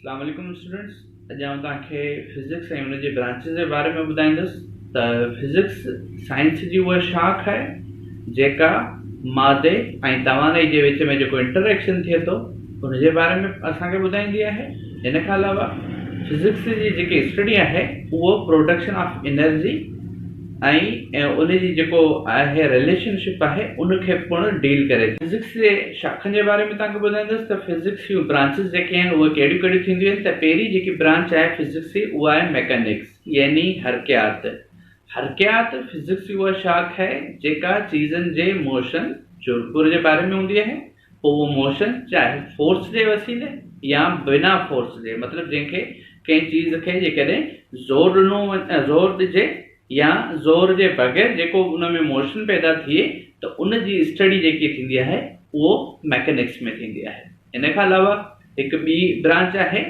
اسلام عليڪم اسٽوڊنٽس اڄ آئون توهان کي فزڪس ۽ ان جي برانچز جي باري ۾ ٻڌائيندس ته فزڪس سائنس جي اها شاخ آهي جيڪا مادي ۽ توانائي جي وچ ۾ جيڪو انٽريڪشن ٿئي ٿو ان جي باري ۾ اسان کي ٻڌائيندي آهي ان کان علاوه فزڪس جي جيڪي اسٽڊي آهي اهو پروڊڪشن آف انرجي ۽ ان جي جيڪو آهي رليشن شپ آهي ان کي پڻ ڊيل ڪري ٿي. فزڪس جي شاخن جي باري ۾ توهان کي ٻڌائيندس ته فزڪس جون برانچز جيڪي آهن اهي ڪهڙيون ڪهڙيون ٿينديون آهن ته پهرين جيڪي برانچ آهي فزڪس جي اها آهي ميڪانڪس يعني حرڪيات. حرڪيات فزڪس جي اها شاخ آهي جيڪا چيزن جي موشن، چرپر، جي باري ۾ هوندي آهي پوء اهو موشن چاهي فورس جي وسيلي يا بنا فورس جي مطلب جنهن کي ڪنهن چيز کي جيڪڏهن زور ڏنو زور ڏجي يا زور جي بغير جيڪو ان ۾ موشن پيدا ٿئي ته ان جي اسٽڊي جيڪي ٿيندي آهي اهو ميڪانڪس ۾ ٿيندي آهي. ان کان علاوه هڪ ٻي برانچ آهي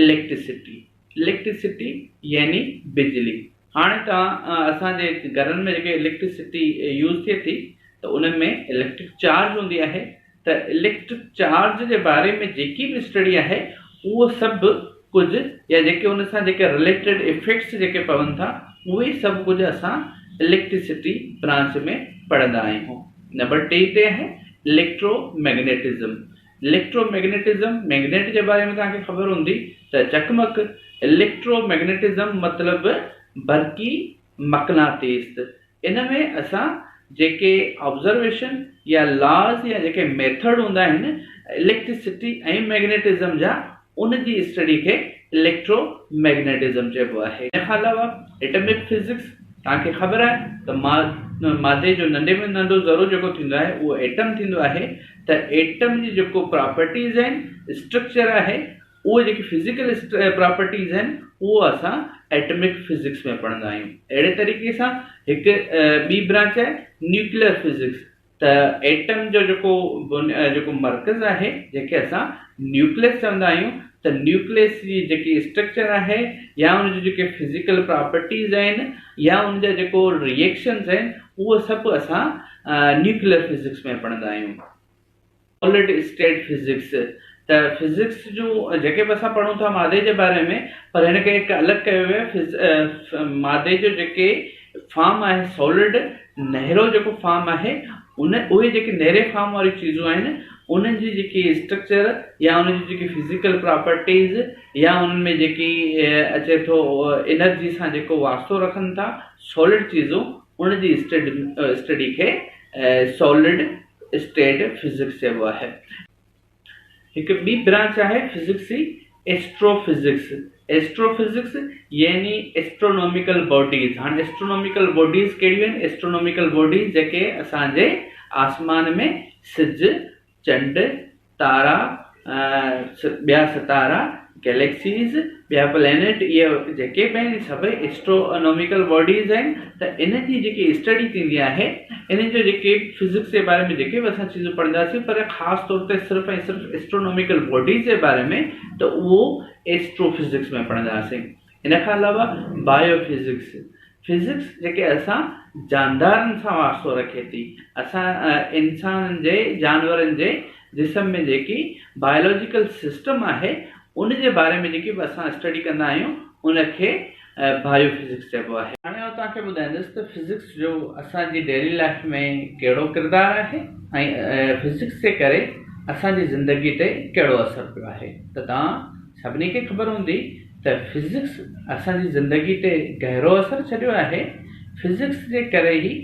اليڪٽرسٽي اليڪٽرسٽي يعني بجلي. هاڻي توهان اسان جي گهرن ۾ جيڪي اليڪٽرسٽي يوز ٿئي ٿي ته ان ۾ اليڪٽرڪ چارج هوندي آهي ته اليڪٽرڪ چارج جي باري ۾ جيڪي به اسٽڊي آهي اهو سڀ ڪجهه يا جيڪي ان سان جيڪي رليٽيڊ افيڪٽس جيڪي پون ٿا اهي سڀ ڪجهه اسان اليڪٽرسٽي برانچ ۾ پڙهندا آهيون. نمبر ٽي تي آهي electro magnetism. Electro magnetism, magnet جي باري ۾ توهان کي خبر هوندي ته چقمق، اليڪٽرو ميگنيٽزم مطلب برقي مقناطيس، ان ۾ اسان جيڪي آبزرويشن يا لاز يا جيڪي ميٿڊ هوندا آهن اليڪٽرسٽي ۽ ميگنيٽزم جا ان جي اسٽڊي کي اليڪٽرو ميگنيٽزم چئبو آهي. ان کان علاوه ايٽمڪ فزڪس توهان کي خبر آهي ته مادي جو ننڍي ۾ ننڍو ذرو جيڪو ٿيندو آهي اهو ايٽم ٿيندو آهي ته ايٽم جي جيڪو پراپرٽيز آهن اسٽرڪچر آهي اهي جيڪي فزيڪل پراپرٽيز آهن اهو اسان ايٽمڪ فزڪس ۾ پڙهندا آهيون. اهڙي طريقي سان هڪ ٻي برانچ آهي نيوڪليئر فزڪس ته ايٽم جو جيڪو جيڪو مرڪز آهي جنهن کي اسان نيوڪليس چوندا آهيون ته نيوڪليس جي جيڪي اسٽرڪچر آهي يا ان جون جيڪي فزيڪل پراپرٽيز آهن يا ان جا جيڪو ريئيڪشنز آهن اهو سڀ اسان نيوڪليئر فزڪس ۾ پڙهندا آهيون. سالڊ اسٽيٽ فزڪس ته فزڪس جون جيڪي به اسان پڙهون ٿا مادي جي باري ۾ پر هن کي هڪ الڳ ڪيو ويو آهي مادي جو جيڪي فارم آهي سالڊ نهرو جيڪو فارم آهي ان اهي جيڪي نهري فارم واريون چيزون آهن انهن جي جيڪي اسٽرڪچر يا انهن جي جيڪي فزيڪل پراپرٽيز يا انهن ۾ جيڪي اچي ٿو انرجي سان جيڪو واسطو رکن ٿا سالڊ چيزون ان جي اسٽڊي کي سالڊ اسٽيٽ فزڪس چئبو آهي. هڪ ٻي برانچ آهي فزڪس جي ايسٽرو فزڪس. ايسٽرو فزڪس يعني ايسٽروناميڪل باڊيز. هاڻي ايسٽروناميڪل باڊيز ڪهڙيون آهن؟ ايسٽروناميڪل باڊيز جيڪي اسان جي آسمان ۾ سج، چنڊ، تارا، ٻيا ستارا، گئليڪسيز، ٻيا پلينيٽ اهي جيڪي به آهن سڀئي ايسٽروناميڪل باڊيز آهن ته انهن جي جيڪي اسٽڊي ٿيندي آهي انهن جو جيڪي فزڪس جي باري ۾ جيڪي به اسان چيزون پڙهنداسين پر خاص طور تي صرف ۽ صرف ايسٽروناميڪل باڊيز جي باري ۾ ته اهو ايسٽرو فزڪس ۾ پڙهنداسين. ان کان علاوه بايو فزڪس، فزڪس جيڪي اسان جاندارن سان واسطو رکي ٿي، اسان انسانن جي جانورن جي جسم ۾ جيڪي بايولاجيڪل سسٽم آهي ان جي باري ۾ جيڪي به اسان اسٽڊي ڪندا آهيون ان کي بايو فزڪس چئبو آهي. هاڻي آئون توهان کي ٻڌائيندس ته فزڪس جو اسان جي ڊيلي لائف ۾ ڪهڙو ڪردار آهي ۽ فزڪس جي ڪري اسان جي زندگي تي ڪهڙو اثر پيو آهي ته توهان سڀني کي خبر هوندي ته فزڪس اسان جي زندگي تي گهرو اثر ڇڏيو آهي، فزڪس جي ڪري ئي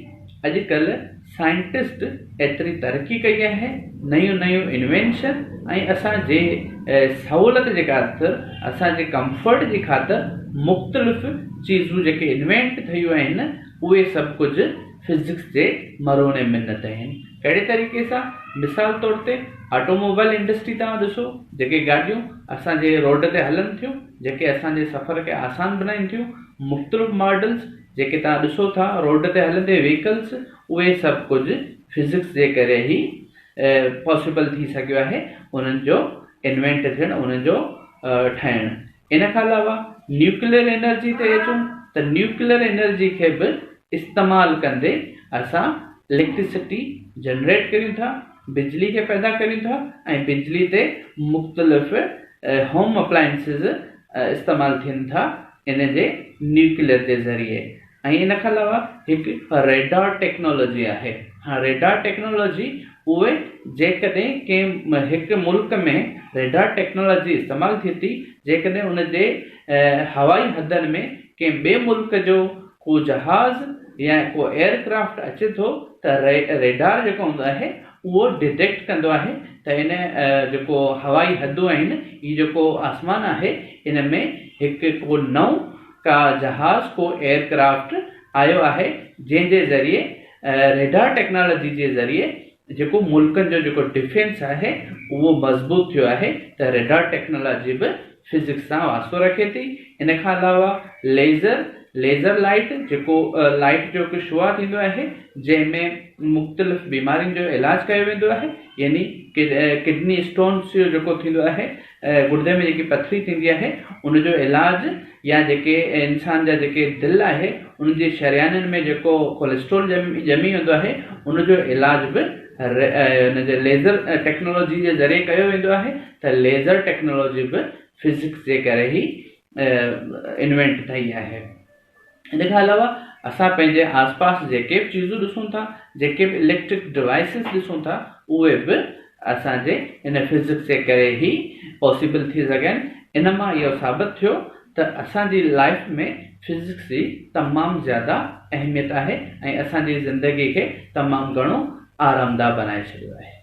اڄ ڪلهه سائنٽسٽ ايتري ترقي ڪئي آهي، نيون نيون انوينشن ۽ اسان جي سهولت جي خاطر اسان جي ڪمفرٽ جي خاطر مختلف چيزون جيڪي انوينٽ ٿيون آهن اهي سڀ ڪجهه فزڪس جي مرهون منت آهن. اهڙي طريقي سان مثال طور تي آٽو موبائل انڊسٽري توهان ڏسو جيڪي گاڏيون اسان جي روڊ تي هلن ٿيون جيڪي اسان جي سفر کي آسان بنائين ٿيون مختلف ماڊلز جيڪي توهان ڏسو ٿا روڊ تي هلندي وهيڪلز اهي سڀ ڪجهه فزڪس جي ڪري ئي پاسيبل ٿي سگهيو آهي انهن جو انوينٽ ٿيڻ انهن جو ٺهڻ ان کان علاوه نيوڪليئر انرجي تي اچون ته نيوڪليئر انرجي کي به استعمال ڪندي اسان اليڪٽرسٽي جنريٽ ڪريون ٿا، بجلي کي پيدا ڪريون ٿا ۽ بجلي تي مختلف هوم اپلائنسز استعمال ٿين ٿا ان جي نيوڪليئر جي ذريعي ۽ ان کان علاوه هڪ ريڊار ٽيڪنالاجي آهي. هاڻ ريڊار ٽيڪنالاجي اهي جيڪڏهن ڪنهن هڪ ملڪ ۾ ريڊار ٽيڪنالاجي استعمال ٿئي ٿي جيڪڏهن ان جي هوائي حدن ۾ ڪنهن ٻئي ملڪ جو ڪو جهاز يا ڪو ايئر ڪرافٽ اچي ٿو ته ريڊار جيڪو هوندو آهي اهو ڊٽيڪٽ ڪندو آهي ته ان جيڪو هوائي حدون آهن هي جيڪو آسمان آهي ان ۾ هڪ ڪو نئون ڪا جهاز ڪو ايئر ڪرافٽ آيو آهي جنهن جي ذريعي ريڊار ٽيڪنالاجي جي ذريعي جيڪو ملڪن جو جيڪو ڊفينس آهي اهو مضبوط ٿيو آهي ته ريڊار ٽيڪنالاجي به فزڪس سان واسطو رکي ٿي. ان کان علاوه ليزر، Laser Light، جيڪو لائيٽ جو هڪ شعاع ٿيندو آهي جنهن ۾ مختلف بيمارين جو علاج ڪيو ويندو آهي يعني ڪڊني اسٽونس جو جيڪو ٿيندو آهي گڙدي ۾ جيڪي پٿري ٿيندي آهي ان جو علاج يا جيڪي انسان جا جيڪي دل آهي ان جي شريانين ۾ جيڪو ڪوليسٽرول ڄمي ويندو آهي ان جو علاج به ان جي ليزر ٽيڪنالاجي جي ذريعي ڪيو ويندو آهي ته ليزر ٽيڪنالاجي به فزڪس جي ڪري ئي انوينٽ ٿي آهي. ان کان علاوه اسان پنهنجي آس پاس جيڪي به چيزون ڏسون ٿا، جيڪي به اليڪٽرڪ ڊوائسز ڏسون ٿا، اهي به اسان جي ان فزڪس جي ڪري ئي پاسيبل ٿي سگهيا آهن. ان مان اهو ثابت ٿيو ته اسان جي لائف ۾ فزڪس جي تمام زياده اهميت آهي ۽ اسان جي زندگي کي تمام گهڻو آرامده بنائي ڇڏيو آهي.